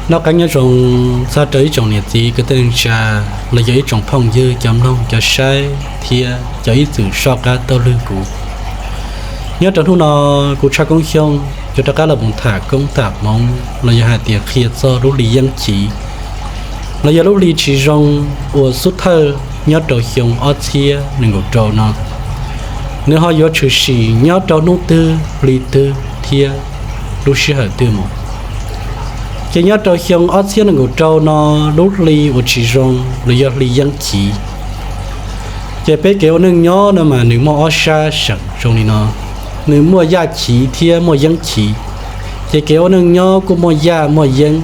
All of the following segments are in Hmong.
Noj qab nyob zoo txog rau ib tsoom niam txiv kwv tij neej tsa, los yog ib tsoom phooj ywg cov mloog cov saib thiab cov ib txwm soj qab taug lwg kuv. Nyob rau hnub no, kuv Tshaj Koob Xyooj yuav rov qab los mus tham koob tham hmoov los yog hais tias qhia txog lub hli yeeb chiv, los yog lub hli tsis zoo uas xub thawj nyob rau xyoo ob txhiab nees nkaum rau no, nws ho yuav tshwm sim nyob rau hnub twg, hli twg thiab lub sij hawm twg mus. Ces nyob rau xyoo ob txhiab nees nkaum rau no, lub hli uas tsis zoo los yog hli yeeb chiv, ces peb kev ua neej nyob no mas nws muaj ob sab seem zoo li no. Nws muaj yaj chiv thiab muaj yeeb chiv. Ces kev ua neej nyob kuj muaj yaj muaj yeeb.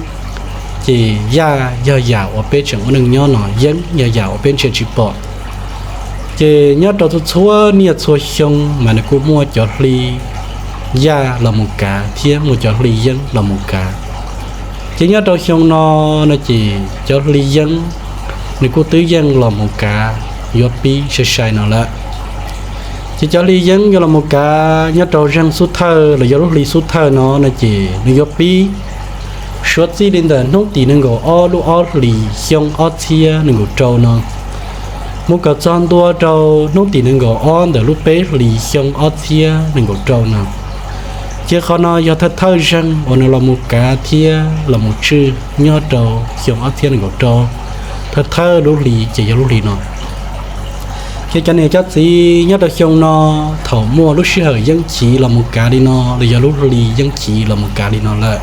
Ces yaj yog yam uas peb tseem ua neej nyob no, yeeb yog yam uas peb ntsia tsis pom. Ces nyob rau txhua txhua niaj txhua xyoo mas nws kuj muaj cov hli yaj los mus kav thiab muaj cov hli yeeb los mus kav. Ces nyob rau xyoo no, no ces cov hli yeeb nws kuj twb yeej los mus kav, yuav pib sai sai no lawm. Ces cov hli yeeb yuav los mus kav nyob rau zeeg xub thawj los yog lub hli xub thawj no no ces nws yuav pib suav txij li ntawm hnub tim nees nkaum ob lub ob hlis xyoo ob txhiab nees nkaum rau no, mus kom txog ntua rau hnub tim nees nkaum ob ntawm lub peb hlis xyoo ob txhiab nees nkaum rau no. Ces qhov no yog thawj thawj zeeg uas nws los mus kav thiab los mus tswj nyob rau xyoo ob txhiab nees nkaum rau. Thawj thawj lub hli ces yog lub hli no. Ces cov niam cov txiv, nyob rau xyoo no, thaum muaj lub sij hawm yeeb chiv los mus kav li no los yog lub hli yeeb chiv los mus kav li no lawm,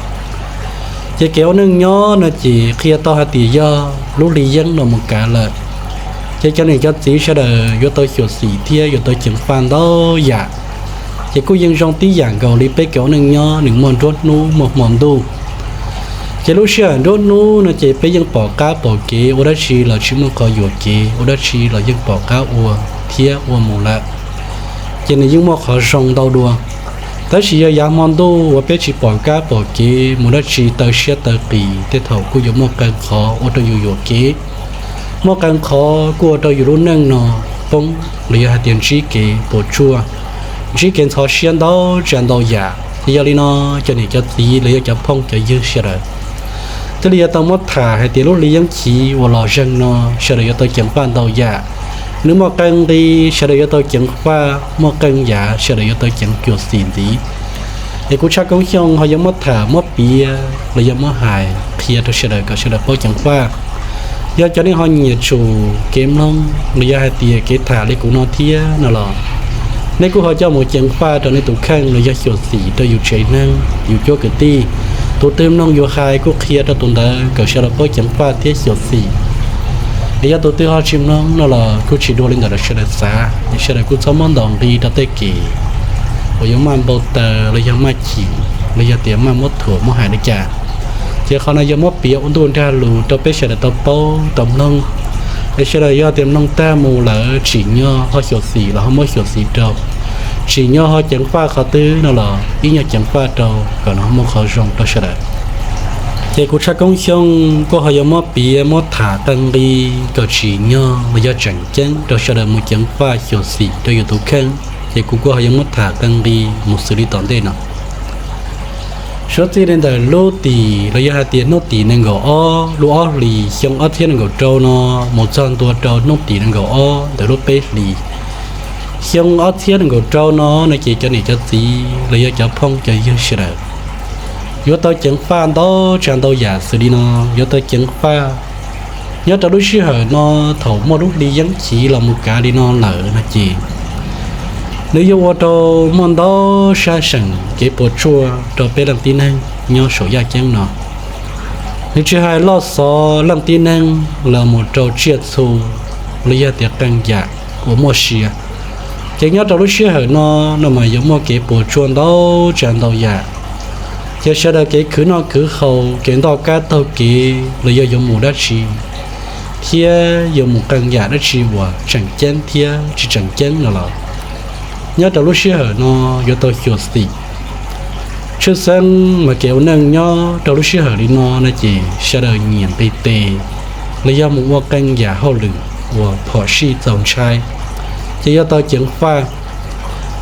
ces kev ua neej nyob no ces qhia tau hais tias yog lub hli yeeb los mus kav lawm. Ces cov niam cov txiv sawv daws yuav tau xyuam xim thiab yuav tau ceev faj ntau yam. Ces kuj yeej zoo tib yam nkaus li peb kev ua neej nyob nws muaj nruab hnub muaj hmo ntuj. Ces lub sij hawm nruab hnub no ces peb yeej pom qab pom kev, ua dab tsi los tsis muaj qhov yuam kev, ua dab tsi los yeej pom qab ua thiab ua mus lawm, ces nws yeej muaj qhov zoo ntau dua. Tab sis yog yav hmo ntuj uas peb tsis pom kab pom kev mus dab tsi, taw siab taw qis, tej thaum kuj yuav muaj qee qhov ua rau yus yuam kev. Muaj qee qhov kuj ua rau yus lub neej no poob los yog hais tias ntsib kev puas tsuaj, ntsib kev ntxhov siab ntau tsav ntau yam. Ces yog li no, cov niam cov txiv los yog cov phooj cov ywg sawv daws, thiaj li yuav tau muab tham hais tias lub hli yeeb chiv uas los zeeg no, sawv daws yuav tau ceev faj ntau yam. Nws muaj qee nqi sawv daws yuav tau ceev faj, muaj qee yam sawv daws yuav tau ceev cuam xim ntxiv. Es kuv Tshaj Koob Xyooj ho yuav muab tham muab piav los yog muab hais qhia rau sawv daws kom sawv daws paub ceev faj. Yog cov nej ho nyiam tsum kev mloog los yog hais tias kev tham li kuv no thiab no los, nej kuj ho coj mus ceev faj rau nej tus kheej los yog xyuam xim rau yus tsev neeg yus cuab kwv tij. Tus twg mloog yus hais kuj qhia rau tus ntawd kom sawv daws paub ceev faj thiab xyuam xim. Es yog tus twg ho tsis mloog no los kuj tsis dua li ntawm sawv daws xav, es sawv daws kuj txhob muab ntaus nqi rau tej kev uas yuav maj npau taws los yog maj chim los yog tias maj muab thuam muab hais li cas. Ces qhov no yog muab piav ua ntuj nrag lus rau peb sawv daws tau paub tau mloog. Es sawv daws yog tias mloog tag mus lawm tsim nyog ho xyuam xim los ho muab xyuam xim rau, tsim nyog ho ceev faj qhov twg no los ib nyuag ceev faj rau kom nws ho muaj qhov zoo rau sawv daws. Ces kuv Tshaj Koob Xyooj kuj ho yuav muab piav muab tham qee nqi kom tsim nyog los yog tseem ceeb rau sawv daws mus ceev faj xyuam xim rau yus tus kheej. Ces kuv kuj ho yuav muab tham qee nqi mus xws li tom ntej no. Suav txij li ntawm lub tim los yog hais tias hnub tim nees nkaum ob lub ob hlis xyoo ob txhiab nees nkaum rau no mus txog ntua rau hnub tim nees nkaum ob ntawm lub peb hlis xyoo ob txhiab nees nkaum rau no no ces cov niam cov txiv los yog cov phooj cov ywg sawv daws yuav tau ceev faj ntau tsav ntau yam xws li no. Yuav tau ceev faj nyob rau lub sij hawm no, thaum muaj lub hli yeeb chiv los mus kav li no lawm no ces nws yuav ua rau muaj ntau sab seem kev puas tsuaj rau peb leej tib neeg nyob saum yaj ceeb no. Nws tsis hais loj xov leej tib neeg los mus rau tsiaj txhu los yog tias qee yam uas muaj sia. Ces nyob rau lub sij hawm no, no mas yuav muaj kev puas tsuaj ntau tsav ntau yam. Ces sawv daws kev khwv noj khwv haus, kev ntoj kab taug kev los yog yuav mus dab tsi thiab yuav mus qee yam dab tsi uas tseem ceeb thiab tsis tseem ceeb no los, nyob rau lub sij hawm no yuav tau xyuam xim. Tshwj xeeb mas kev ua neej nyob rau lub sij hawm li no no ces sawv daws nyiam nqis tes los yog mus ua qee yam hauj lwm uas phom sij txaus ntshai, ces yuav tau ceev faj.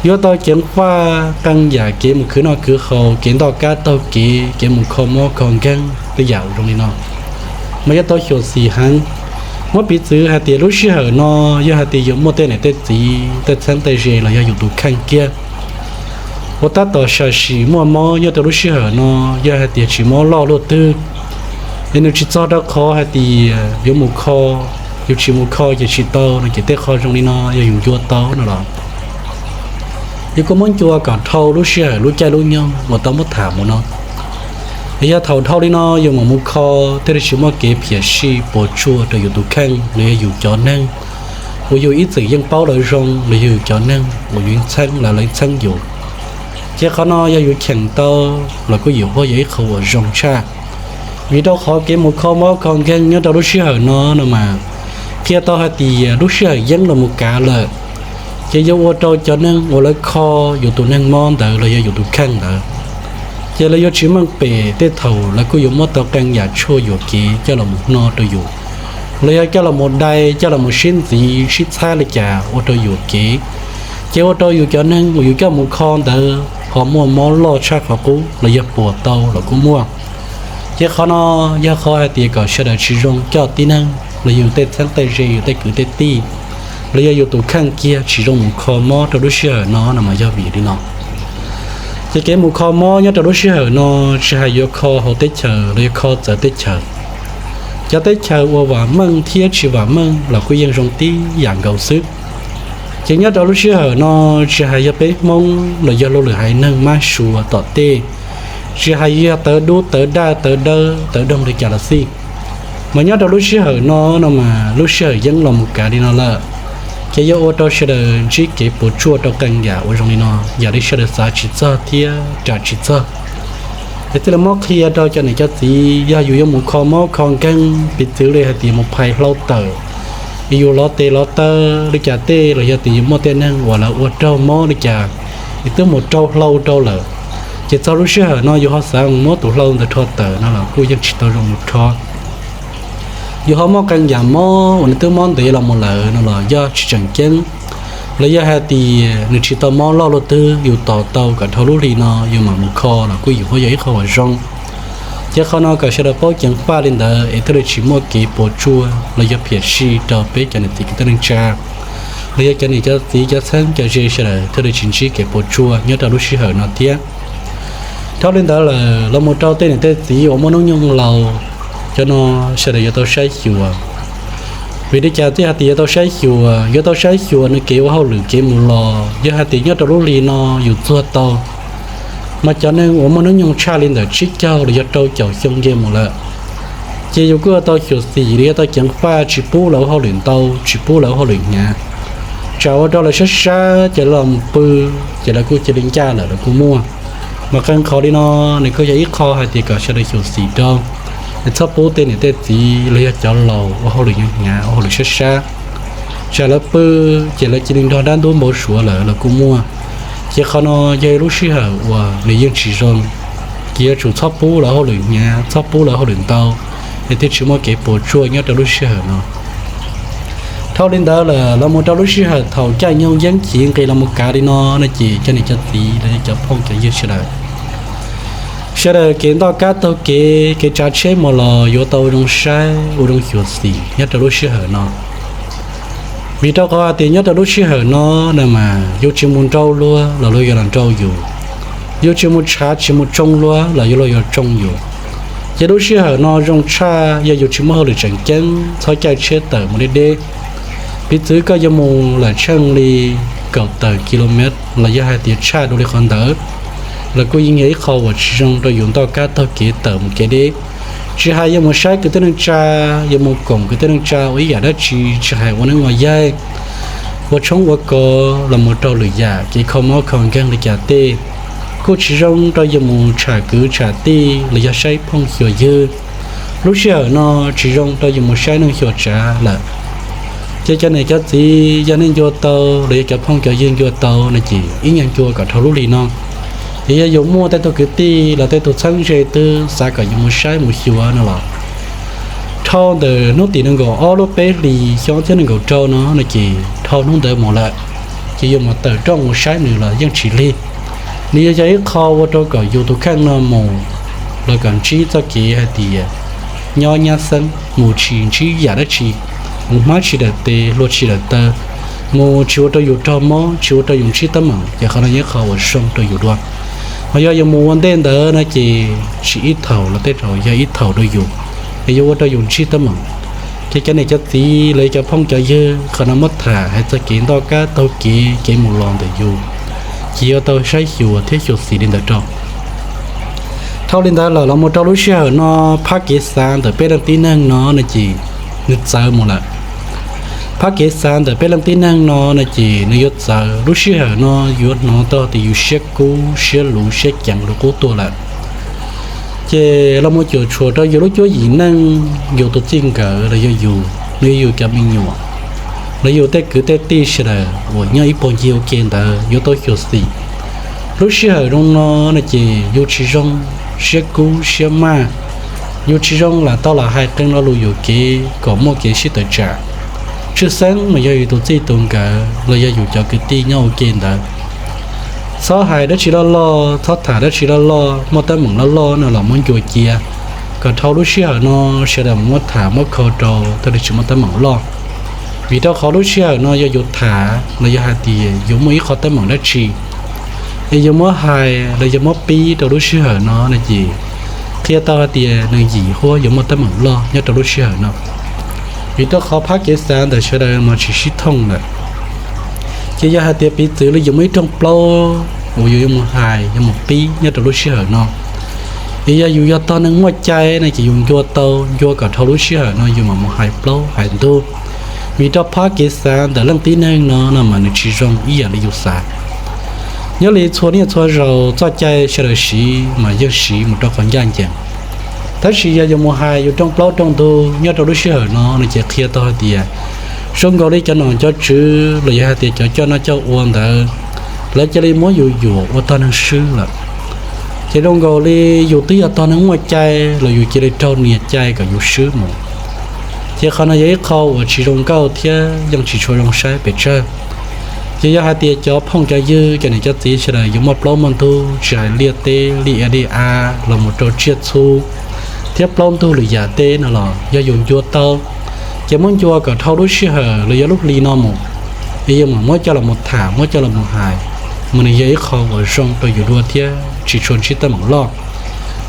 Yuav tau ceev faj qee yam kev mus khwv noj khwv haus, kev ntoj kab taug kev, kev mus kho mob kho nkeeg, tej yam zoo li no, mas yuav tau xyuam xim heev. Muab piv txwv hais tias lub sij hawm no yog hais tias yus muaj tej niam tej txiv tej txheeb tej ze los yog yus tus kheej kiag uas tab tom sam sim muaj mob nyob rau lub sij hawm no, yog hais tias tsis mob loj luaj twg, es nws tsis txog rau qhov hais tias yuav mus kho, yus tsis mus kho ces tsis tau no ces tej qho zoo li no yog yus ncua tau no los yus kuj muab ncua kom dhau lub sij hawm lub caij lub nyoog uas tau muab tham mus no. Es yog thaum dhau li no yus mam mus kho, thiaj li tsis muaj kev phiam sij puas tsuaj rau yus tus kheej los yog yus cov neeg uas yus ib txwm yeej paub lawv zoo los yog yus cov neeg uas yus yeej txheeb lawv, lawv txheeb yus. Ces qhov no yog yus cheem tau los kuj yus huaj yog ib qho uas zoo tshaj. Vim rau qhov kev mus kho mob kho nkeeg nyob rau lub sij hawm no no mas qhia tau hais tias lub sij hawm yeeb los mus kav lawm, ces yuav ua rau cov neeg uas lawv kho yus tus neeg mob ntawd los yog yus tus kheej ntawd, ces lawv yuav tsis meej pem tej thaum lawv kuj yuav muab tau qee yam tshuaj yuam kev coj los mus hno rau yus, los yog coj los mus dai, coj los mus sib ntxiv sib txhab li cas ua rau yuam kev, ces ua rau yus cov neeg uas yus coj mus kho ntawd ho muaj mob loj tshaj qhov qub los yog puas tau los kuj muaj. Ces qhov no yog qhov hais tias kom sawv daws tsis zoo coj tib neeg los yus tej txheeb tej ze, yus tej kwv tej tij, los yog yus tus kheej kiag tsis zoo mus kho mob rau lub sij hawm no no mas yog vim li no. Ces kev mus kho mob nyob rau lub sij hawm no tsis hais yuav kho hauv teb chaws los yog kho txawv teb chaws, cov teb chaws uas vam meej thiab tsis vam meej los kuj yeej zoo tib yam nkaus xwb. Ces nyob rau lub sij hawm no tsis hais yog peb Hmoob los yog luag lwm haiv neeg mab suav tom tej, tsis hais yog tawv dub tawv daj tawv dawb tawv doog li cas los xij, mas nyob rau lub sij hawm no no mas lub sij hawm yeeb los mus kav li no lawm, ces yuav ua rau sawv daws ntsib kev puas tsuaj rau qee yam uas zoo li no, yam li sawv daws xav tsis txog thiab ram tsis txog. Es thiaj li muab qhia rau cov niam cov txiv, yog yus yuav mus kho mob kho nkeeg piv txwv li hais tias mus phais hlau tawm, yus lov tes lov taw li cas tej los yog tias yus muaj tej neeg uas lawv ua raug mob li cas, yus twb mus rau hlau rau lawm, ces txog lub sij hawm no yus ho xav mus muab tus hlau ntawd rho tawm no los kuj yeej tsis tau zoo mus rho. Yus ho muaj qee yam mob uas nws twb mob ntev los mus lawm no los yog tsis tseem ceeb, los yog hais tias nws tsis tau mob loj luaj twg yus tos tau kom dhau lub hli no yus mam mus kho los kuj yus ho yog ib qho uas zoo. Ces qhov no kom sawv daws paub ceev faj li ntawd es thiaj li tsis muaj kev puas tsuaj los yog phiam sij rau peb cov niam txiv kwv tij neej tsa, los yog cov niam cov txiv cov txheeb cov ze sawv daws thiaj li tsis ntsib kev puas tsuaj nyob rau lub sij hawm no thiab. Dhau li ntawd lawm los mus rau tej niam tej txiv uas muaj hnub nyoog laus, cov no sawv daws yuav tau saib xyuas. Vim li cas thiaj hais tias yuav tau saib xyuas? Yuav tau saib xyuas nws kev ua hauj lwm kev mus los. Yog hais tias nyob rau lub hli no yus txuag tau, mas cov neeg uas muaj hnub nyoog tshaj li ntawm tsib caug los yog rau caum xyoo nce mus lawm, ces yus kuj yuav tau xyuam xim los yuav tau ceev faj tsis pub lawv ua hauj lwm ntau, tsis pub lawv ua hauj lwm hnyav. Tsam ua rau lawv sab sab ces lawv los mus pw, ces lawv kuj cia li ncaj lawm los kuj muaj. Mas qee qhov li no nws kuj yog ib qho hais tias kom sawv daws xyuam xim rau, es txhob pub tej niam tej txiv los yog cov laus ua hauj lwm hnyav hnyav, ua hauj lwm sab sab. Tsam lawv pw ces lawv cia li nrog dab ntub npau suav lawm los kuj muaj. Ces qhov no yog ib lub sij hawm uas nws yeej tsis zoo, ces yuav tsum txhob pub lawv ua hauj lwm hnyav, txhob pub lawv ua hauj lwm ntau, es thiaj tsis muaj kev puas tsuaj nyob rau lub sij hawm no. Dhau li ntawd lawm los mus rau lub sij hawm thaum caij nyoog yeeb chiv nqis los mus kav li no no ces cov niam cov txiv los yog cov phooj cov ywg sawv daws, sawv daws kev ntoj kab taug kev, kev tsav tsheb mus los yuav tau ua zoo saib ua zoo xyuam xim nyob rau lub sij hawm no. Vim rau qhov hais tias nyob rau lub sij hawm no no mas yus tsis mus nrau luag los luag yuav los nrau yus, yus tsis mus tshav tsis mus tsoo luag los yuav luag yuav tsoo yus. Ces lub sij hawm no zoo tshaj yog yus tsis muaj hauj lwm tseem ceeb txhob caij tsheb tawm mus deb deb. Piv txwv koj yuav mus lawm tsheej li kaum tawm kilomev los yog hais tias tshaj dua li qhov ntawd, los kuj yeej yog ib qho uas tsis zoo rau yus ntoj kab taug kev tawm mus kev deb. Tsis hais yuav mus saib kwv tij neej tsa, yuav mus koom kwv tij neej tsa ua ib yam dab tsi, tsis hais ua neeb ua yaig, ua tshoob ua kos los mus raug lwm yam kev kho mob kho nkeeg li cas tej, kuj tsis zoo rau yus mus tsham kwv tsham tij los yog saib phooj xyuas ywg. Lub sij hawm no tsis zoo rau yus mus saib neeg xyuas tsav lawm. Ces cov niam cov txiv yog nej ncua tau los yog cov phooj cov ywg ncua tau no ces ib nyuag ncua kom dhau lub hli no. Es yog yus muaj tej tug kwv tij los tej tug txheeb ze twg xav kom yus mus saib mus xyuas no los, dhau ntawm hnub tim nees nkaum ob lub peb hlis xyoo ob txhiab nees nkaum rau no no ces dhau hnub ntawd mus lawm, ces yus mus tawm rooj mus saib nws los yeej tsis lig. Nws yog yog ib qho ua rau kom yus tus kheej no mus los kom ntsib txoj kev hais tias nyob nyab xeeb, mus tsis ntsib yam dab tsi, mus hmab tsis dawm tes, hlua tsis dawm taw, mus tsis ua rau yus raug mob, tsis ua rau yus ntsib teeb meem, ces qhov no yog ib qho uas zoo rau yus dua. Ho yog yus mus ua ntej ntawd no ces tsis ib thaum los tej zaum yog ib thaum rau yus, es yuav ua rau yus ntsib teeb meem. Ces cov niam cov txiv los yog cov phooj cov ywg, qhov no muab tham hais txog kev ntoj kab taug kev, kev mus los ntawm yus, ces yuav tau saib xyuas thiab xyuam xim li ntawd rau. Dhau li ntawd lawm los mus rau lub sij hawm no, phab kev xav ntawm peb leej tib neeg no no ces nws txawv mus lawm. Phab kev xav ntawm peb leej tib neeg no no ces nws yuav txawv. Lub sij hawm no yuav hnov tau tias yus siab kub, siab luv, siab ceev luv qub tuaj lawm. Ces los mus cuam tshuam rau yus lub cuab yim neej, yus tus txij nkawm los yog yus, los yog yus cov me nyuam, los yus tej kwv tej tij sawv daws uas nyob ib puag ncig ua ke ntawd yuav tau xyuam xim. Lub sij hawm zoo no no ces yus tsis zoo, siab kub siab maj, yus tsis zoo lam tau lam hais qee lo lus yuam kev kom muaj kev sib tawm tsam. Tshwj xeeb mas yog yus tus txij tus nkawm los yog yus cov kwv tij nyob ua ke ntawd. Txhob hais dab tsi loj loj, txhob tham dab tsi loj loj, muaj teeb meem loj loj no los muab ncua cia, kom dhau lub sij hawm no sawv daws muab tham muab kho rau thiaj li tsis muaj teeb meem loj. Vim rau qhov lub sij hawm no yog yus tham los yog hais tias yus muaj ib qho teeb meem dab tsi es yus muab hais los yog muab pib rau lub sij hawm no no ces qhia tau hais tias nws yim huab yuav muaj teeb meem loj nyob rau lub sij hawm no. Vim rau qhov phab kev xav ntawm sawv daws mas tsis sib thooj lawm. Ces yog hais tias piv txwv li yus muaj ib rooj plaub uas yus yuav mus hais yuav mus pib nyob rau lub sij hawm no, es yog yus yog tog neeg muaj cai no ces yus ncua tau, ncua kom dhau lub sij hawm no yus mam mus hais plaub hais ntug. Vim rau phab kev xav ntawm leej tib neeg no no mas nws tsis zoo ib yam li yus xav. Nyob li txhua niaj txhua zaus txoj cai sawv daws siv mas yeej siv mus rau qhov ncaj ncees. Tab sis yog yus mus hais yus rooj plaub rooj ntug nyob rau lub sij hawm no no ces qhia tau hais tias zoo nkaus li cov nom cov tswv los yog hais tias cov coj noj coj ua ntawd, lawv cia li muab yus yuam ua tog neeg swb lawm. Ces zoo nkaus li yus twb yog tog neeg muaj cai los yus cia li raug nias cai kom yus swb mus. Ces qhov no yog ib qho uas tsis zoo nkauj thiab yeej tsis tshua zoo saib pes tsawg. Ces yog hais tias cov phooj cov ywg, cov niam cov txiv sawv daws yuav muaj plaub muaj ntug tsis hais liaj teb liaj ia liaj av los mus rau tsiaj txhu thiab plaub ntug lwm yam teb no los yog yus ncua tau, ces muab ncua kom dhau lub sij hawm los yog lub hli no mus, es yus mam muab coj los mus tham muab coj los mus hais, mas nws yog ib qho uas zoo rau yus dua thiab tsis tshua ntsib teeb meem loj.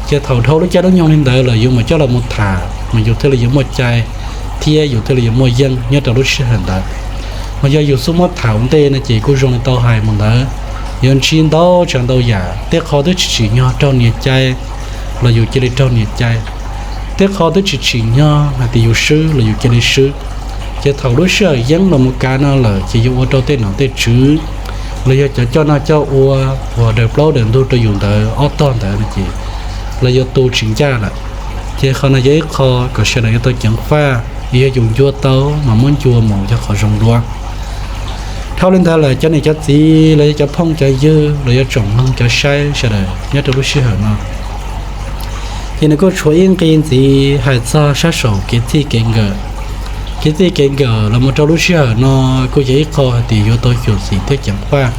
Ces thaum dhau lub caij lub nyoog li ntawd lawm yus mam coj los mus tham mas yus thiaj li yuav muaj cai thiab yus thiaj li yuav muaj yeej nyob rau lub sij hawm ntawd. Mas yog yus xub muab tham ua ntej no ces kuj zoo li tau hais mus ntawd, yuav ntsib ntau tsav ntau yam, tej qho twb tsis tsim nyog raug nias cai los yus cia li raug nias cai, tej qho twb tsis tsim nyog hais tias yus swb los yus cia li swb. Ces thaum lub sij hawm yeeb los mus kav no lawm ces yuav ua rau tej nom tej tswv los yog cov coj noj coj ua uas daws plaub daws ntug rau yus ntawd ob tog ntawd no ces lawv yuav tu tsis ncaj lawm. Ces qhov no yog ib qho kom sawv daws yuav tau ceev faj, yog yus ncua tau mas muab ncua mus yog qhov zoo dua. Dhau li ntawd lawm cov niam cov txiv los yog cov phooj cov ywg los yog tsoom mloog cov saib sawv daws nyob rau lub sij hawm no, ces nws kuj tshuav ib nqi ntxiv hais txog sab saum kev txij kev nkawm. Kev txij kev nkawm los mus rau lub sij hawm no kuj yog ib qho hais tias yuav tau xyuam xim thiab ceev faj.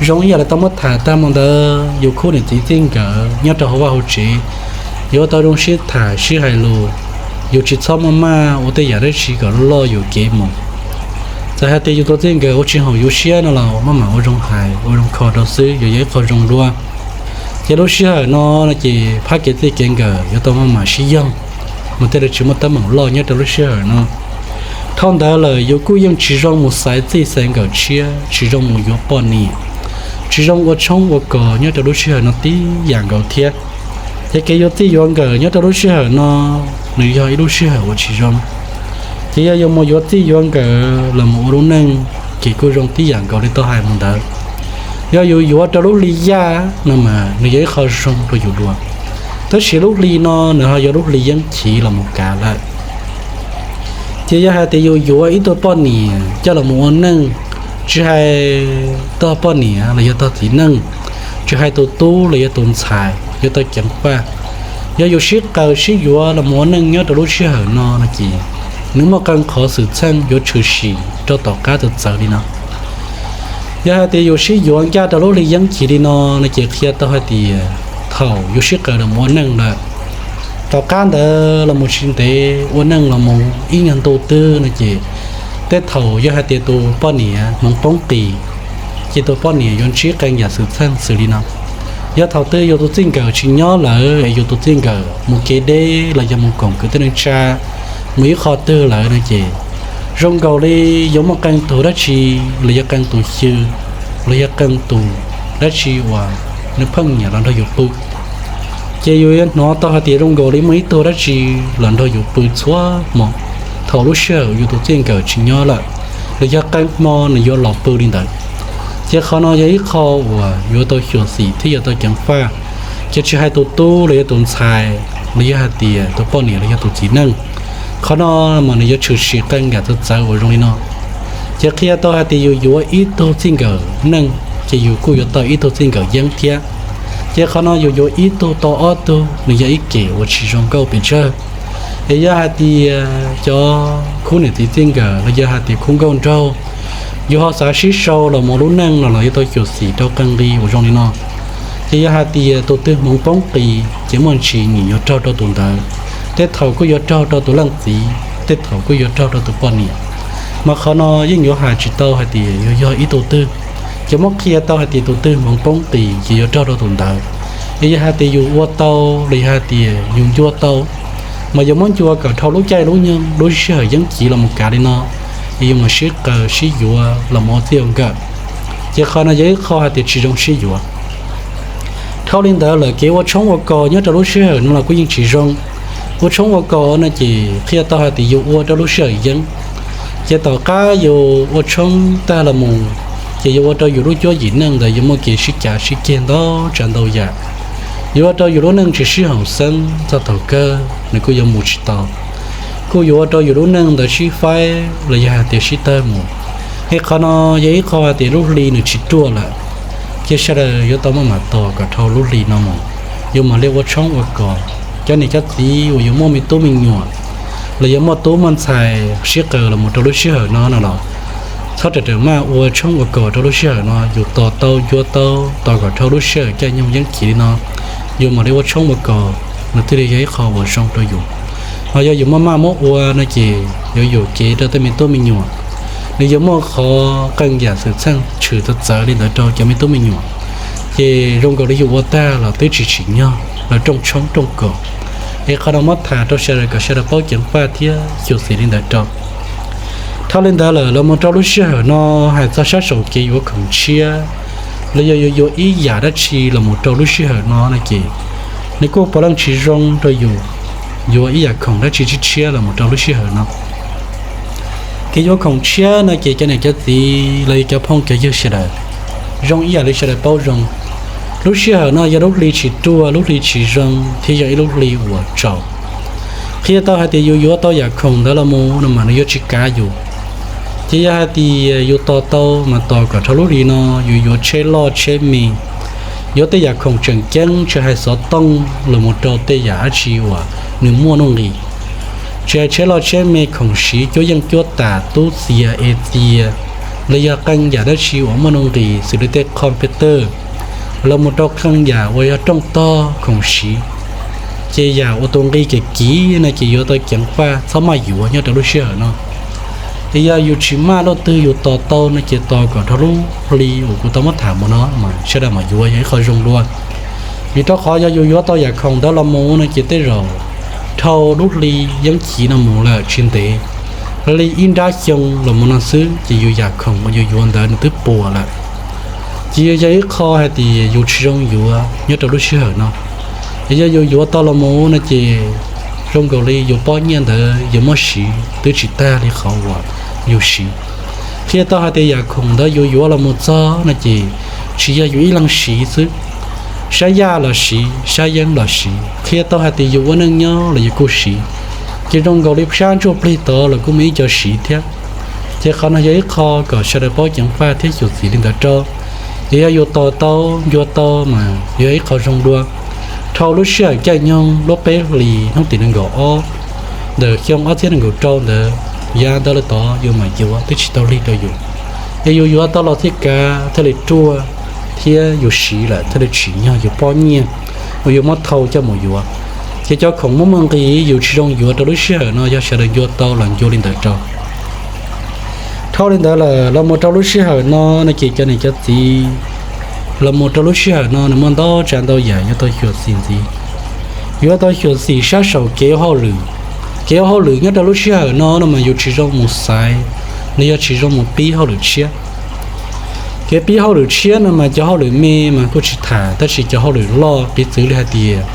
Zoo ib yam li tau muab tham tag mus ntawd, yus khub niam txiv txij nkawm nyob rau hauv vaj hauv tsev, yuav tau zoo sib tham sib hais lus, yus tsis txhob maj maj ua tej yam dab tsi kom loj yuam kev mus. Txawm hais tias yus tus txij nkawm ua tsis haum yus siab no los maj mam ua zoo hais ua zoo kho rau xwb yuav yog ib qho zoo dua. Ces lub sij hawm no no ces phab kev txij kev nkawm yuav tau maj mam sib yoog, mas thiaj li tsis muaj teeb meem loj nyob rau lub sij hawm no. Dhau ntawd lawm yus kuj yeej tsis zoo mus xaiv txij xaiv nkawm tshiab, tsis zoo mus yuav poj niam, tsis zoo ua tshoob ua kos nyob rau lub sij hawm no tib yam nkaus thiab. Ces kev yuav txij yuav nkawm nyob rau lub sij hawm no, nws yog ib lub sij hawm uas tsis zoo. Ces yog yus mus yuav txij yuav nkawm los mus ua lub neej, ces kuj zoo tib yam nkaus li tau hais mus ntawd. Yog yus yuav rau lub hli yaj no mas nws yog ib qho zoo rau yus dua, tab sis lub hli no nws ho yog lub hli yeeb chiv los mus kav lawm. Ces yog hais tias yus yuav ib tug poj niam coj los mus ua neej, tsis hais tog poj niam los yog tog txiv neej, tsis hais tus tub los yog tus ntxhais yuav tau ceev faj. Yog yus sib qaws sib yuav los mus ua neej nyob rau lub sij hawm no no ces nws muaj qee qhov xwm txheej yuav tshwm sim rau tom qab txawv txawv li no. Yog hais tias yus sib yuav ncaj rau lub hli yeeb chiv li no no ces qhia tau hais tias thaum yus sib qaws los mus ua neej lawm. Tom qab ntawd los mus tsis ntev ua neej los mus ib nyuag ntu twg no ces tej thaum yog hais tias tus poj niam hmoov poob qis, ces tus poj niam yuav ntsib qee yam xwm txheej xws li no. Yog thaum twg yus tus txij nkawm tsis nyob lawm es yus tus txij nkawm mus kev deb los yog mus koom kwv tij neej tsa, mus ib qho twg lawm no ces zoo nkaus li yuav muaj qee tus dab tsi los yog qee tus xyw los yog qee tus dab tsi uas nws pheej nyiam los nrog yus pw. Ces yus yuav hnov tau hais tias zoo nkaus li muaj ib tug dab tsi los nrog yus pw txhua hmo thaum lub sij hawm yus tus txij nkawm tsis nyob lawm, los yog qee hmo nws yuav los pw li ntawd. Ces qhov no yog ib qho uas yuav tau xyuam xim thiab yuav tau ceev faj, ces tsis hais tus tub los yog tus ntxhais los yog hais tias tus poj niam los yog tus txiv neej, qhov no mas nws yuav tshwm sim qee yam txawv txawv uas zoo li no. Ces qhia tau hais tias yus yuav ib tug txij nkawm neej ces yus kuj yuav tau ib tug txij nkawm yeeb thiab. Ces qhov no yus yuav ib tug tau ob tug nws yog ib kem uas tsis zoo nkauj pes tsawg. Es yog hais tias cov khub niam txiv txij nkawm los yog hais tias khub nkauj nraug, yus ho xav sib sau los mus lub neej no los yuav tau xyuam xim rau qee nqi uas zoo li no. Ces yog hais tias tus twg hmoov poob qis ces muaj ntsis nyiam yuav raug rau tus ntawd, tej thaum kuj yuav raug rau tus leej txiv, tej thaum kuj yuav raug rau tus poj niam. Mas qhov no yeej yuav hais tsis tau hais tias yuav yog ib tug twg, ces muab qhia tau hais tias tus twg hmoov poob qis ces yuav raug rau tus ntawd. Es yog hais tias yus ua tau los yog hais tias yus ncua tau, mas yuav muab ncua kom dhau lub caij lub nyoog lub sij hawm yeeb kiv los mus kav li no, es yus mam sib qaws sib yuav los mus ua txij ua nkawm. Ces qhov no yog ib qho hais tias tsis zoo sib yuav. Dhau li ntawd lawm kev ua tshoob ua kos nyob rau lub sij hawm no los kuj yeej tsis zoo. Ua tshoob ua kos no ces qhia tau hais tias yus ua rau lub sij hawm yeeb, ces tom qab yus ua tshoob tag los mus, ces yuav ua rau yus lub cuab yim neej ntawd yuav muaj kev sib cav sib ceg ntau tsav ntau yam. Yuav ua rau yus lub neej tsis sib haum xeeb txog thaum kawg nws kuj yuav mus tsis tau, kuj yuav ua rau yus lub neej ntawd sib faib los yog hais tias sib tawg mus. Es qhov no yog ib qho hais tias lub hli nws tsis ruaj lawm, ces sawv daws yuav tau maj mam tos kom dhau lub hli no mus, yuav mam li ua tshoob ua kos. Cov niam cov txiv uas yuav muaj me tub me nyuam los yog muaj tub muaj ntxhais sib qaws los mus rau lub sij hawm no no los txhob rawm rawm maj ua tshoob ua kos rau lub sij hawm no, yus tos tau ncua tau tos kom dhau lub sij hawm caij nyoog yeeb kiv li no, yus mam li ua tshoob ua kos, nws thiaj li yog ib qho uas zoo rau yus. Ho yog yus maj maj muab ua no ces yuav yuam kev rau tej me tub me nyuam, nws yuav muaj qhov qee yam xwm txheej tshwm txawv txawv li ntawd rau cov me tub me nyuam, ces zoo nkaus li yus ua tag los twb tsis tsim nyog lawv rooj tshoob rooj kos. Es qhov no muab tham rau sawv daws kom sawv daws paub ceev faj thiab xyuam xim li ntawd rau. Dhau li ntawd lawm los mus rau lub sij hawm no, hais txog sab saum kev yuav khoom tshiab los yog yuav yuav ib yam dab tsi los mus rau lub sij hawm no no ces nws kuj puav leej tsis zoo rau yus yuav ib yam khoom dab tsi tshiab tshiab los mus rau lub sij hawm no. Kev yuav khoom tshiab no ces cov niam cov txiv los yog cov phooj cov ywg sawv daws, zoo ib yam li sawv daws paub zoo, lub sij hawm no yog lub hli tsis ruaj, lub hli tsis zoo thiab yog ib lub hli uas tsaus. Qhia tau hais tias yus yuav tau yam khoom ntawd los mus no mas nws yuav tsis kav yus. Ces yog hais tias yus tos tau mas tos kom dhau lub hli no, yus yuav tsheb loj tsheb me, yuav tej yam khoom tseem ceeb tsis hais xov tooj los mus rau tej yam dab tsi uas nws muaj nuj nqis. Tsis hais tsheb loj tsheb me, khoom siv cuab yeej cuab tam, tub txias es txias, los yog qee yam dab tsi uas muaj nuj nqis xws li tej computer los mus rau qee yam uas yog rooj tog khoom siv, ces yam uas tus nqi kev kiv no ces yuav tau ceev faj txhob maj yuav nyob rau lub sij hawm no. Es yog yus tsis maj luaj twg yus tos tau no ces tos kom dhau lub hli uas kuv tau muab tham mus no mas sawv daws mam yuav yog ib qho zoo dua. Vim rau qhov yog yus yuav tau yam khoom ntawd los mus no ces tej zaum dhau lub hli yeeb kiv no mus lawm tsis ntev, li ib nrab xyoo los mus no xwb ces yus yam khoom uas yus yuav ntawd nws twb puas lawm. Ces yog yog ib qho hais tias yus tsis zoo yuav nyob rau lub sij hawm no. Es yog yus yuav tau los mus no ces zoo nkaus li yus pob nyiaj ntawd yus muab siv twb tsis tag li qhov uas yus siv. Qhia tau hais tias yam khoom ntawd yus yuav los mus txog no ces tsis yog yus ib leeg siv xwb, sab yaj los siv, sab yeeb los siv. Qhia tau hais tias yus ua neej nyob los yus kuj siv, ces zoo nkaus li sab ntsuj plig tod los kuj muaj ib co siv thiab. Ces qhov no yog ib qho kom sawv daws paub ceev faj thiab xyuam xim li ntawd rau. Ces yog yus tos tau ncua tau mas yog ib qho zoo dua. Dhau lub sij hawm caij nyoog lub peb hlis hnub tim nees nkaum ob ntawm xyoo ob txhiab nees nkaum rau ntawd, yav ntawd lawm tod yus mam yuav twb tsis tau lig rau yus. Es yus yuav tau los thiaj kav thiaj li ruaj, thiab yus siv lawm thiaj li tsim nyog yus pob nyiaj. uas yus muab thau coj mus yuav. Ces cov khoom muaj muaj nqis yus tsis zoo yuav rau lub sij hawm no yog sawv daws ncua tau los ncua li ntawd rau. Dhau li ntawd lawm los mus rau lub sij hawm no no ces cov niam cov txiv, los mus rau lub sij hawm no nws muaj ntau tsav ntau yam yuav tau xyuam xim ntxiv. Yuav tau xyuam xim sab saum kev ua hauj lwm. Kev ua hauj lwm nyob rau lub sij hawm no no mas yus tsis zoo mus xaiv, los yog tsis zoo mus pib hauj lwm tshiab. Kev pib hauj lwm tshiab no mas cov hauj lwm me mas kuj tsis tham, tab sis cov hauj lwm loj piv txwv li hais tias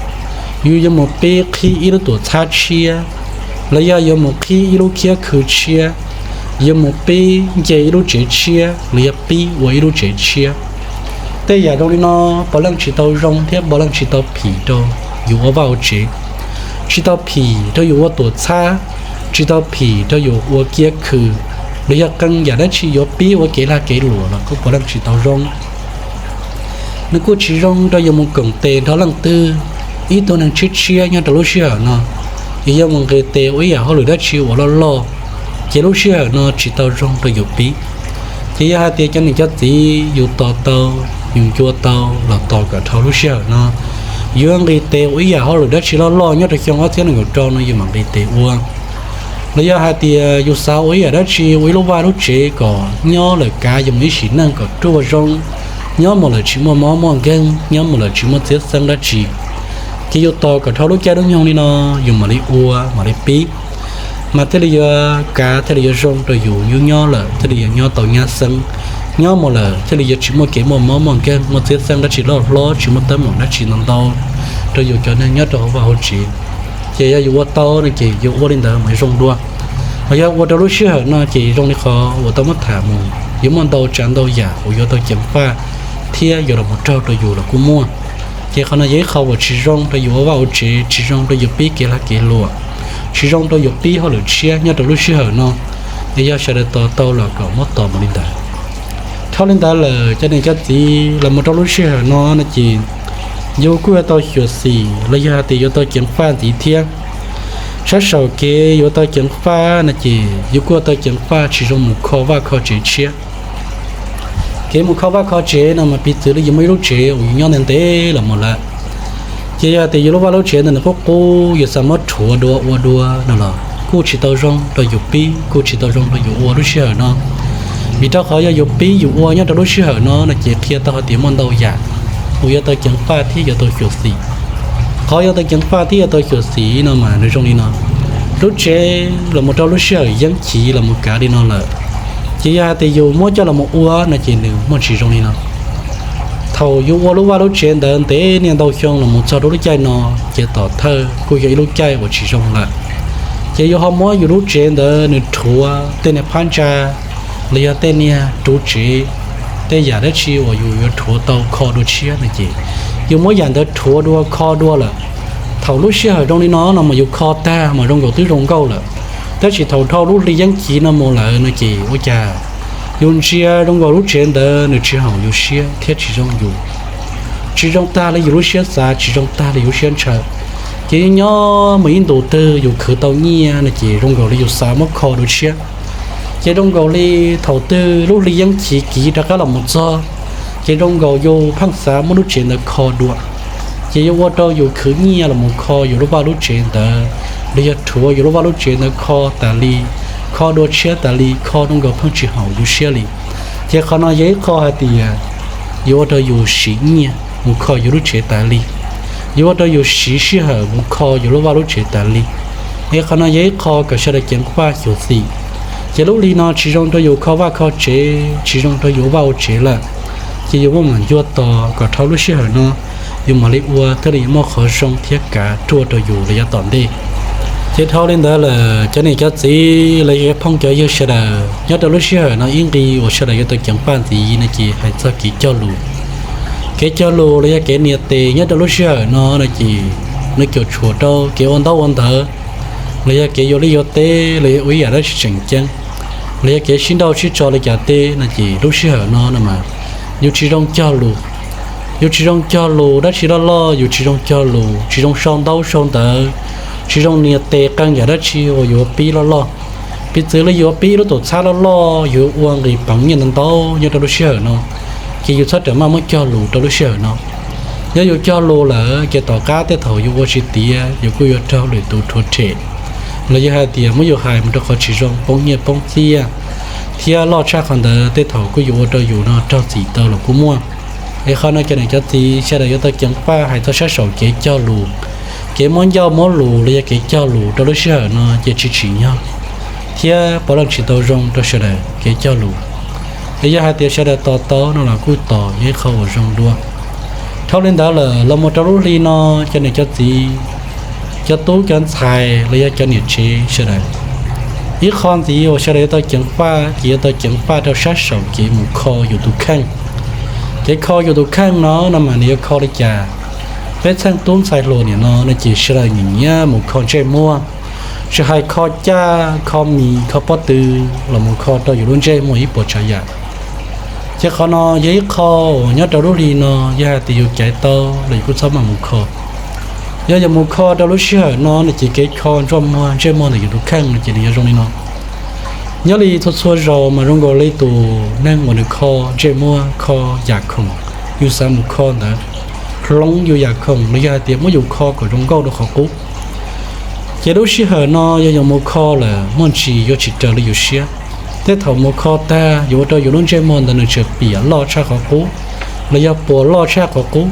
yus yuav mus pib qhib ib lub tuam txhab tshiab, los yog yuav mus qhib ib lub khiab khw tshiab, yuav mus pib nce ib lub tsev tshiab, los yog pib ua ib lub tsev tshiab. Tej yam zoo li no puav leej tsis tau zoo thiab puav leej tsis tau phim rau yus ua vaj ua tsev, tsis tau phim rau yus ua tuam txhab, tsis tau phim rau yus ua kiab khw, los yog qee yam dab tsi yuav pib ua kev lag kev luam los kuj puav leej tsis tau zoo. Nws kuj tsis zoo rau yus mus koom tes nrog leej twg, ib tug neeg tshiab tshiab nyob rau lub sij hawm no, yus yuav mus nqis tes ua ib yam hauj lwm dab tsi uas loj loj, ces lub sij hawm no tsis tau zoo rau yus pib. Ces yog hais tias cov niam cov txiv yus tos tau, yus ncua tau los tos kom dhau lub sij hawm no, yuav nqis tes ua ib yam hauj lwm dab tsi loj loj nyob rau xyoo ob txhiab nees nkaum rau no yus mam nqis tes ua. Los yog hais tias yus xav ua ib yam dab tsi ua ib lub vaj lub tsev kom nyob lawm kav yus mus ib sim neej kom ruaj zoo, nyob mus lawm tsis muaj mob muaj nkeeg, nyob mus lawm tsis muaj txiab xeeb dab tsi, ces yus tos kom dhau lub caij lub nyoog li no, yus mam li ua mam li pib, mas thiaj li yuav kav thiaj li yuav zoo rau yus, yus nyob lawm thiaj li yuav nyob tau nyab xeeb, nyob mus lawm thiaj li yuav tsis muaj kev muaj mob muaj nkeeg muaj txiab xeeb dab tsi loj hlob, tsis muaj teeb meem dab tsi ntau ntau rau yus cov neeg nyob rau hauv vaj hauv tsev. Ces yog yus ua tau no ces yus ua li ntawd mas zoo dua. Hos yog ua rau lub sij hawm no ces zoo li qhov uas tau muab tham mus, yuav muaj ntau tsav ntau yam uas yuav tau ceev faj thiab yuav los mus raug rau yus los kuj muaj. Ces qhov no yog ib qho uas tsis zoo rau yus ua vaj ua tsev, tsis zoo rau yus pib kev lag kev luam, tsis zoo rau yus pib hauj lwm tshiab nyob rau lub sij hawm no. Es yog sawv daws tos tau los kom muab tos mus li ntawd. Dhau li ntawd lawm cov niam cov txiv, los mus rau lub sij hawm no no ces yus kuj yuav tau xyuam xim los yog hais tias yuav tau ceev faj ntxiv thiab. Sab saum kev yuav tau ceev faj no ces yus kuj yuav tau ceev faj tsis zoo mus kho vaj kho tsev tshiab. Kev mus kho vaj kho tsev no mas piv txwv li yus muaj ib lub tsev uas yus nyob ntev ntev los mus lawm, ces yog tias yus lub vaj lub tsev ntawd nws qub qub, yus xav muab rhuav dua ua dua no los kuj tsis tau zoo rau yus pib, kuj tsis tau zoo rau yus ua lub sij hawm no. Vim rau qhov yog yus pib yus ua nyob rau lub sij hawm no no ces qhia tau hais tias muaj ntau yam uas yuav tau ceev faj thiab yuav tau xyuam xim. Qhov yuav tau ceev faj thiab yuav tau xyuam xim no mas nws zoo li no. Lub tsev los mus rau lub sij hawm yeeb chiv los mus kav li no lawm, ces yog hais tias yus muab coj los mus ua no ces nws muaj tsis zoo li no. Thaum yus ua lub vaj lub tsev ntawd ntev niaj ntau xyoo los mus txog rau lub caij no, ces tom thawj kuj yog ib lub caij uas tsis zoo lawm. Ces yus ho muab yus lub tsev ntawd nws rhuav tej niag phab ntsa, los yog tej niag ruv tsev, tej yam dab tsi uas yus yuav rhuav tau kho dua tshiab no ces yus muab yam ntawd rhuav dua kho dua lawm. Thaum lub sij hawm zoo li no no mas yus kho tag mas zoo nkaus twb zoo nkauj lawm, tab sis thaum dhau lub hli yeeb chiv no mus lawm no ces ua cas yus ntsia zoo nkaus lub tsev ntawd nws tsis haum yus siab thiab tsis zoo yus, tsis zoo tag li yus lub siab xav, tsis zoo tag li yus lub siab ntshaw. Ces yus nyob mus ib ntus twg yus khwv tau nyiaj no ces zoo nkaus li yus xav muab kho dua tshiab. Ces zoo nkaus li thaum twg lub hli yeeb chiv kiv rov qab los mus txog, ces zoo nkaus yus pheej xav muab lub tsev ntawd kho dua. Ces yus ua rau yus khwv nyiaj los mus kho yus lub vaj lub tsev ntawd, los yog rhuav yus lub vaj lub tsev ntawd kho tas li, kho dua tshiab tas li, kho zoo nkaus pheej tsis haum yus siab li. Ces qhov no yog ib qho hais tias yuav ua rau yus siv nyiaj mus kho yus lub tsev tas li, yuav ua rau yus siv sij hawm mus kho yus lub vaj lub tsev tas li. Es qhov no yog ib qho kom sawv daws ceev faj xyuam xim. Ces lub hli no tsis zoo rau yus kho vaj kho tsev, tsis zoo rau yus vaj ua tsev lawm. Ces yus muaj mam ncua tos kom dhau lub sij hawm no, yus mam li ua thiaj li yuav muaj qhov zoo thiab kav ruaj rau yus los yav tom ntej. Ces dhau li ntawd lawm cov niam cov txiv los yog cov phooj cov ywg sawv daws, nyob rau lub sij hawm no ib nqi uas sawv daws yuav tau ceev faj ntxiv no ces hais txog kev cog lus. Kev cog lus los yog kev nias tes nyob rau lub sij hawm no no ces nws cuam tshuam rau kev ua ntaub ua ntawv, los yog kev yuav liaj yuav teb, los yog ua ib yam dab tsi tseem ceeb, los yog kev sib nrauj sib tso li cas teb no ces lub sij hawm no no mas yus tsis zoo cog lus. Yus tsis zoo cog lus dab tsi loj loj, yus tsis zoo cog lus, tsis zoo sau ntaub sau ntawv, tsis zoo nias tes qee yam dab tsi uas yuav pib loj loj. Piv txwv li yuav pib lub tuam txhab loj loj, yuav ua nqis peev nyiaj ntau ntau nyob rau lub sij hawm no, ces yus txhob rawm maj muab cog lus rau lub sij hawm no. Yog yus cog lus lawm ces tom qab tej thaum yus ua tsis tiav yus kuj yuav raug lwm tus rhuav rhem, los yog hais tias muab yus hais mus rau qhov tsis zoo, poob nyiaj poob txiaj, thiab loj tshaj qhov ntawd tej thaum kuj yuav ua rau yus no raug txim tau los kuj muaj. Es qhov no cov niam cov txiv sawv daws yuav tau ceev faj hais txog sab saum kev cog lus, kev muab ncauj muab lus los yog kev cog lus rau lub sij hawm no ces tsis tsim nyog thiab puav leej tsis tau zoo rau sawv daws kev cog lus. Es yog hais tias sawv daws tos tau no los kuj tos yog ib qho uas zoo dua. Dhau li ntawd lawm los mus rau lub hli no, cov niam cov txiv, cov tub cov ntxhais los yog cov niam tsev sawv daws, ib qho ntxiv uas sawv daws yuav tau ceev faj ces yuav tau ceev faj rau sab saum kev mus kho yus tus kheej. Kev kho yus tus kheej no no mas nws yuav kho li cas? Peb txheej tub ntxhais hluas niam no no ces sawv daws nyiam nyiam mus kho ntsej muag, tsis hais kho caj, kho mis, kho pob tw, los mus kho rau yus lub ntsej muag ib puas tsav yam. Ces qhov no yog ib qho uas nyob rau lub hli no yog hais tias yus caiv tau los yus kuj txhob maj mus kho. Yog yus mus kho rau lub sij hawm no no ces kev kho ntsej muag, ntsej muag ntawm yus tus kheej no ces nws yuav zoo li no. Nyob li txhua txhua zaus mas zoo nkaus li tus neeg uas nws kho ntsej muag, kho yam khoom yus xav mus kho ntawd, hloov yus yam khoom los yog hais tias muab yus kho kom zoo nkauj rau qhov qub. Ces lub sij hawm no yog yus mus kho lawm muaj ntsis yuav tsis raws li yus siab. Tej thaum mus kho tag yus ua rau yus lub ntsej muag ntawd nws tseem piam loj tshaj qhov qub, los yog puas loj tshaj qhov qub,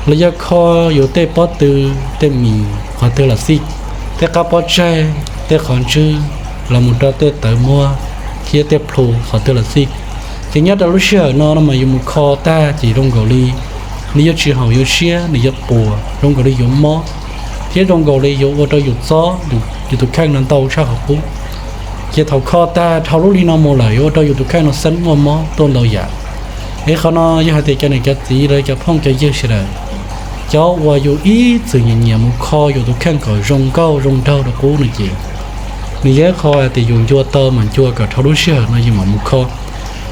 los yog kho yus tej pob tw, tej mis qhov twg los xij, tej qab pob tsaig, tej qhov ntswg, los mus rau tej tawv muag thiab tej plhu qhov twg los xij. Ces nyob rau lub sij hawm no no mas yus mus kho tag ces zoo nkaus li nws yuav tsis haum yus siab, nws yuav puas, zoo nkaus li yuav mob, thiab zoo nkaus li yuav ua rau yus txob, yus tus kheej no ntau tshaj qhov qub. Ces thaum kho tag dhau lub hli no mus lawm yuav ua rau yus tus kheej no xeeb muaj mob tuaj ntau yam. Es qhov no yog hais tias cov niam cov txiv los cov phooj cov ywg sawv daws, cov uas yus ib txwm nyiam nyiam mus kho yus tus kheej kom zoo nkauj zoo nraug rau qub no ces nws yog ib qho hais tias yus ncua tau mas ncua kom dhau lub sij hawm no yus mam mus kho,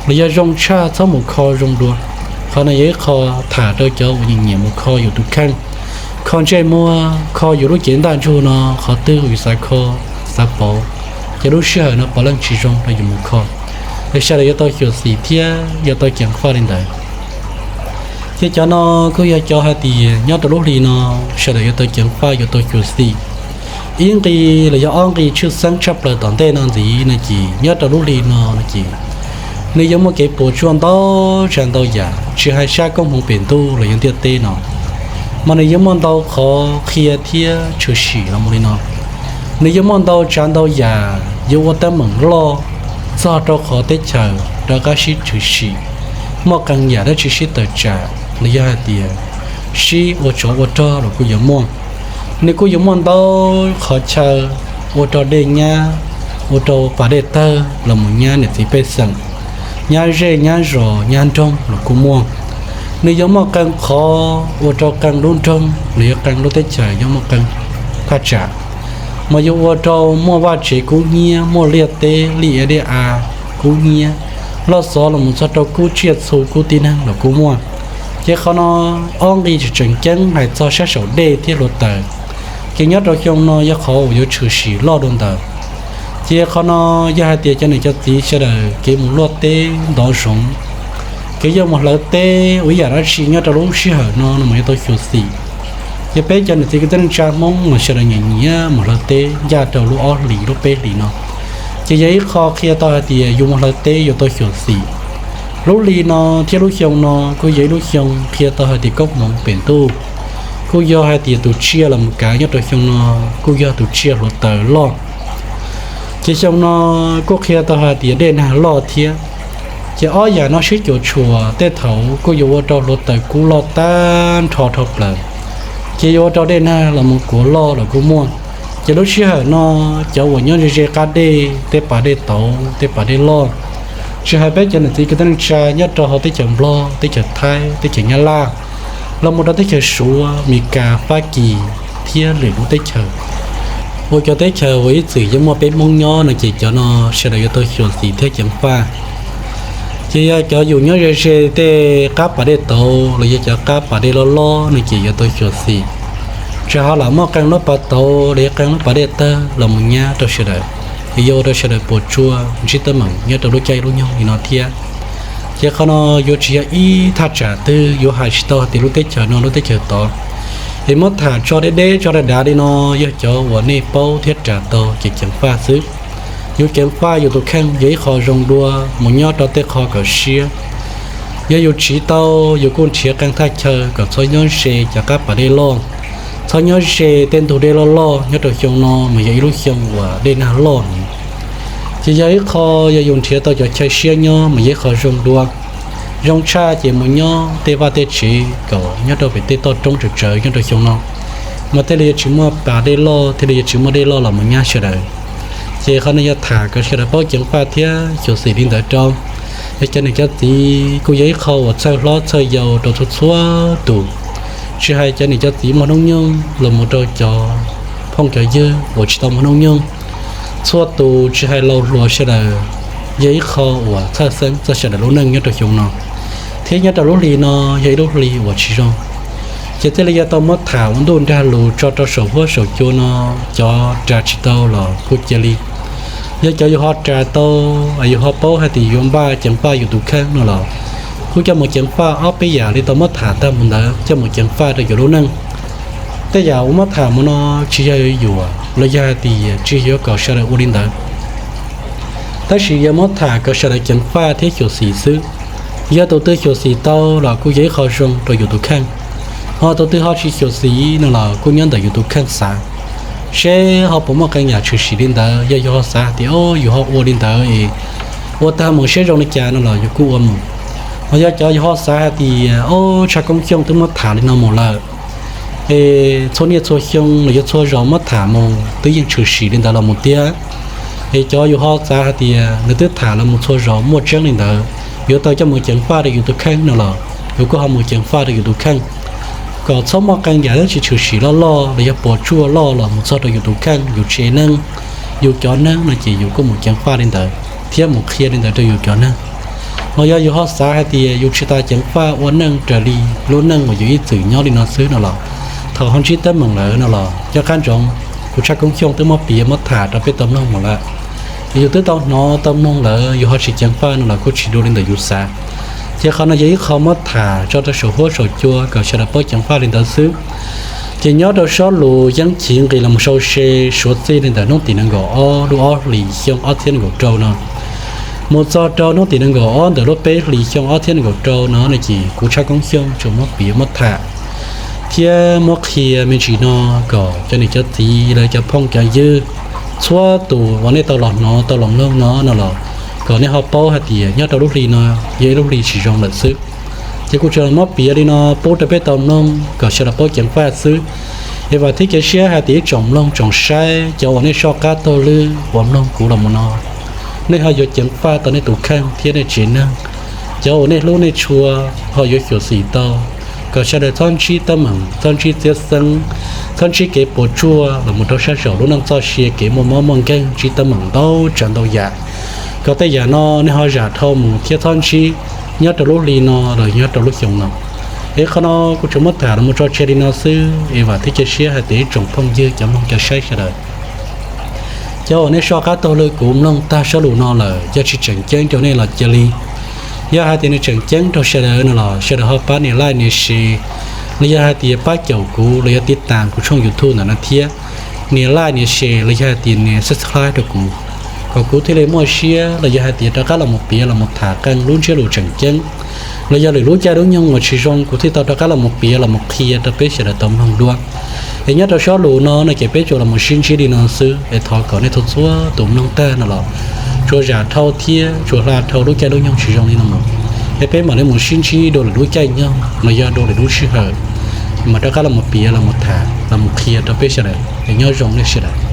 los yog zoo tshaj txhob mus kho zoo dua. Qhov no yog ib qho tham rau cov uas nyiam nyiam mus kho yus tus kheej, kho ntsej muag, kho yus lub cev ntaj ntsug no, qhov twg yus xav kho, xav pauv, ces lub sij hawm no puav leej tsis zoo rau yus mus kho. Es sawv daws yuav tau xyuam xim thiab yuav tau ceev faj li ntawd. Ces cov no kuj yog cov hais tias nyob rau lub hli no sawv daws yuav tau ceev faj yuav tau xyuam xim. Ib nqi los yog ob nqi tshwj xeeb tshaj plaws tom ntej no ntxiv no ces nyob rau lub hli no no ces nws yuav muaj kev puas tsuaj ntau tsav ntau yam, tsis hais sab koob hmoov pem ntuj los yog ntiaj teb no, mas nws yuav muaj ntau qhov qhia thiab tshwm sim los mus li no. Nws yuav muaj ntau tsav ntau yam yuav ua teeb meem loj txog rau qhov teb chaws rov qab sib tshwm sim, muaj qee yam dab tsi sib tawm tsam los yog hais tias sib ua tsov ua rog los kuj yuav muaj. Nws kuj yuav muaj ntau qhov chaw ua rau dej nyab, ua rau pas dej tawg los mus nyab niam txiv pej xeem, nyab zej nyab zos nyab nroog los kuj muaj. Nws yuav muaj qee qhov ua rau qee lub nroog los yog qee lub teb chaws yuav muaj qee thaj tsam, mas yuav ua rau muaj vaj tsev kub hnyiab, muaj liaj teb liaj ia liaj a kub hnyiab, loj xov los mus txog rau kub tsiaj txhu kub tib neeg los kuj muaj. Ces qhov no ob nqi tseem tseem ceeb hais txog sab saum dej thiab hluav taws, ces nyob rau xyoo no yog qhov uas yuav tshwm sim loj dua ntawd. Ces qhov no yog hais tias cov niam cov txiv sawv daws kev mus luaj teb ntov zoov, kev yuav mus hlawv teb ua ib yam dab tsi nyob rau lub sij hawm no no mas yuav tau xyuam xim. Ces peb cov niam txiv kwv tij neej tsa Hmoob mas sawv daws nyiam nyiam mus hlawv teb ncaj rau lub ob hlis lub peb hlis no. Ces yog ib qho qhia tau hais tias yus mus hlawv teb yuav tau xyuam xim. Lub hli no thiab lub xyoo no kuj yog ib lub xyoo qhia tau hais tias koob hmoov pem ntuj kuj yog hais tias tus tsiaj los mus kav nyob rau xyoo no kuj yog tus tsiaj hluav taws loj. Ces xyoo no kuj qhia tau hais tias dej nag loj thiab. Ces ob yam no sib cuam tshuam tej thaum kuj yuav ua rau hluav taws kub loj tag nrho dhau plaws, ces yuav ua rau dej nag los mus kuav loj los kuj muaj. Ces lub sij hawm no cov uas nyob ze ze qab dej, tej pas dej tauv, tej pas dej loj, tsis hais peb cov niam txiv kwv tij neej tsa nyob rau hauv teb chaws Nplog, teb chaws Thaib, teb chaws Nyab Laj, los mus rau teb chaws Suav, Mes Kas, Fab Kis thiab lwm lub teb chaws, uas cov teb chaws uas ib txwm yeej muaj peb Hmoob nyob no ces cov no sawv daws yuav tau xyuam xim thiab ceev faj. Ces yog cov yus nyob ze ze tej qab pas dej tauv los yog cov qab pas dej loj loj no ces yuav tau xyuam xim. Tsis hais lam muaj qee lub pas tauv los yog qee lub pas dej tawg los mus nyab rau sawv daws, es yuav ua rau sawv daws puas tsuaj ntsib teeb meem nyob rau lub caij lub nyoog li no thiab. Ces qhov no yuav tsis yog ib thaj tsam twg yuav hais tsis tau hais tias lub teb chaws no lub teb chaws tod. Es muab tham tso deb deb tso dav dav li no, yog cov uas nej paub thiab ras tau ces ceev faj xwb. Yus ceev faj yus tus kheej yog ib qho zoo dua mus nyob rau tej qho kom siab. Yog yus tsiv tau, yus kuj nrhiav qee thaj chaw kom txhob nyob ze cov qab pas dej loj, txhob nyob ze tej ntug dej loj loj. Nyob rau xyoo no mas yog ib lub xyoo uas dej nag loj heev. Ces yog ib qho, yog yus nrhiav tau cov chaw siab nyob mas yog ib qho zoo dua. Zoo tshaj ces mus nyob tej vaj tej tsev kom nyob rau pem tej toj roob tsawv tsawv nyob rau xyoo no, mas thiaj li yuav tsis muaj pas dej loj, thiaj li yuav tsis muaj dej loj los mus nyab sawv daws. Ces qhov no yog tham kom sawv daws paub ceev faj thiab xyuam xim li ntawd rau. Yog cov niam cov txiv kuj yog ib qho uas txhawj hlob txhawj yau rau txhua txhua tus, tsis hais cov niam cov txiv muaj hnub nyoog los mus rau cov phooj cov ywg uas tsis tau muaj hnub nyoog. Txhua tus tsis hais laus hluas sawv daws, yog ib qho uas txhawj xeeb txog sawv daws lub neej nyob rau xyoo no, thiab nyob rau lub hli no yog ib lub hli uas tsis zoo. Ces thiaj li yuav tau muab tham ua ntuj nrag lus tso rau saum huab saum cua no. Cov ras tsis tau los kuj cia li. Yog cov yus ho ras tau, yus ho paub hais tias yuav npaj ceev faj yus tus kheej no los, kuj coj mus ceev faj ob peb yam li tau muab tham tag mus ntawd, coj mus ceev faj rau yus lub neej. Tej yam uas muab tham mus no tsis yog yuam los yog hais tias tsis yog kom sawv daws ua li ntawd, tab sis yog muab tham kom sawv daws ceev faj thiab xyuam xim xwb. Yog tus twg xyuam xim tau los kuj yog ib qho zoo rau yus tus kheej, ho tus twg ho tsis xyuam xim no los kuj nyob ntawm yus tus kheej xav seb ho puas muaj qee yam tshwm sim li ntawd. Yog yus ho xav hais tias, o, yus ho ua li ntawd es ua tag mus seb zoo li cas no los yus kuj ua mus. Ho yog cov yus ho xav hais tias, o, Tshaj Koob Xyooj twb muab tham li no mus lawm, es txhua niaj txhua xyoo los yog txhua zaus muab tham mus twb yeej tshwm sim li ntawd los mus tiag. Es cov yus ho xav hais tias nws twb tham los mus txhua zaus muaj tseeb li ntawd, yuav tau coj mus ceev faj rau yus tus kheej no los yus kuj ho mus ceev faj rau yus tus kheej, kom txhob muaj qee yam dab tsi tshwm sim loj loj los yog puas tsuaj loj los mus txog rau yus tus kheej, yus tsev neeg, yus cov neeg no ces yus kuj mus ceev faj li ntawd thiab mus qhia li ntawd rau yus cov neeg. Ho yog yus ho xav hais tias yus tsis tas ceev faj ua neej raws li lub neej uas yus ib txwm nyob li no xwb no los, thaum ho ntsib teeb meem lawm no los cov qab ntsoov, kuv Tshaj Koob Xyooj twb muab piav muab tham rau peb tau mloog mus lawm. Yus twb tau hnov tau mloog lawm, yus ho tsis ceev faj no los kuj tsis dua li ntawm yus xav. Ces qhov no yog ib qho muab tham tso rau saum huab saum cua kom sawv daws paub ceev faj li ntawd xwb. Ces nyob rau sob lus yeeb chiv nqis los mus sau se suav txij li ntawm hnub tim nees nkaum ob lub ob hlis xyoo ob txhiab nees nkaum rau no, mus txog rau hnub tim nees nkaum ob ntawm lub peb hlis xyoo ob txhiab nees nkaum rau no no ces kuv Tshaj Koob Xyooj tsuas muab piav muab tham thiab muab qhia me ntsis no kom cov niam cov txiv los cov phooj cov ywg, txhua tus uas nej tau los hnov tau los mloog no no los, kom nej ho paub hais tias nyob rau lub hli no yog ib lub hli tsis zoo lawm xwb. Ces kuv tsuas muab piav li no pub rau peb tau mloog kom sawv daws paub ceev faj xwb. Es vam thiab cia siab hais tias ib tsoom mloog tsoom saib, cov uas nej soj qab taug lw uas mloog kuv los mus no, nej ho yuav ceev faj tau nej tus kheej thiab nej tsev neeg. Cov uas nej hlub nej tshua ho yuav xyuam xim tau kom sawv daws txhob ntsib teeb meem, txhob ntsib txiab xeeb, txhob ntsib kev puas tsuaj los mus rau sab saum lub neej txoj sia, kev muaj mob muaj nkeeg, ntsib teeb meem ntau tsav ntau yam. Kom tej yam no nej ho zam dhau mus thiab txhob ntsib nyob rau lub hli no los nyob rau lub xyoo no. Es qhov no kuv tsuas muab tham los mus tso tseg li no xwb, es vam thiab cia siab hais tias ib tsoom phooj ywg cov mloog cov saib sawv daws, cov uas nej soj qab taug lw kuv mloog tag sob lus no lawm, yog tsis tseem ceeb rau nej los cia li. Yog hais tias nws tseem ceeb rau sawv daws no los sawv daws ho pab nias like nias share, los yog hais tias pab caum kuv los yog tiv tas kuv tshooj YouTube ntawm no thiab, nias like nias share los yog hais tias nias subscribe rau kuv, kom kuv thiaj li muaj siab los yog hais tias rov qab los mus piav los mus tham qee lub ntsiab lus tseem ceeb, los yog lwm lub caij lub nyoog uas tsis zoo kuv thiaj tau rov qab los mus piav los mus qhia rau peb sawv daws tau mloog dua. Es nyob rau sob lus no no ces peb tsuas los mus sib ntsib li no xwb, es thov kom nej txhua txhua tus mloog tag no los tsuas zam dhau thiab tsuas hla dhau lub caij lub nyoog tsis zoo li no mus, es peb mam li mus sib ntsib dua lwm lub caij nyoog los yog dua lwm lub sij hawm, mam rov qab los mus piav los mus tham los mus qhia rau peb sawv daws. Es nyob zoo nej sawv daws.